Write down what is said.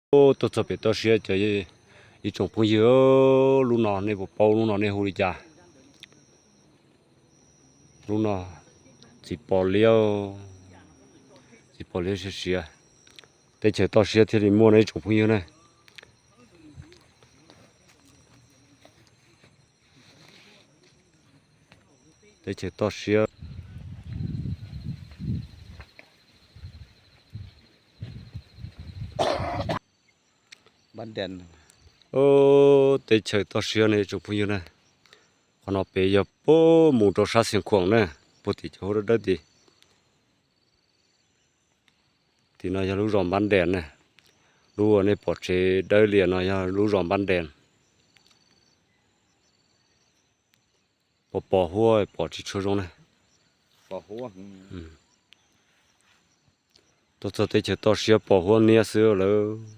Tuaj txog pem toj siab cov ib tsoom phooj ywg, lub no nej puas paub lub no nej hu li cas? Lub no txiv pos liab, txiv pos liab siab siab. Teb chaws toj siab thiaj li muaj no ib tsoom phooj ywg na. Teb chaws toj siab. Teb chaws toj siab ne tsoom phooj ywg na. Qhov no pem yog puag mus rau sab Xiav Khuam na, puag tim cov huab dawb dawb tid. Tim no yog lub zos Npab Des na. Lub uas nej pom tsev dawb lias no yog lub zos Npab Des. Pos pos huab pom tsis tshua zoo na. Tuaj txog teb chaws toj siab pos huab niab xwb lawm.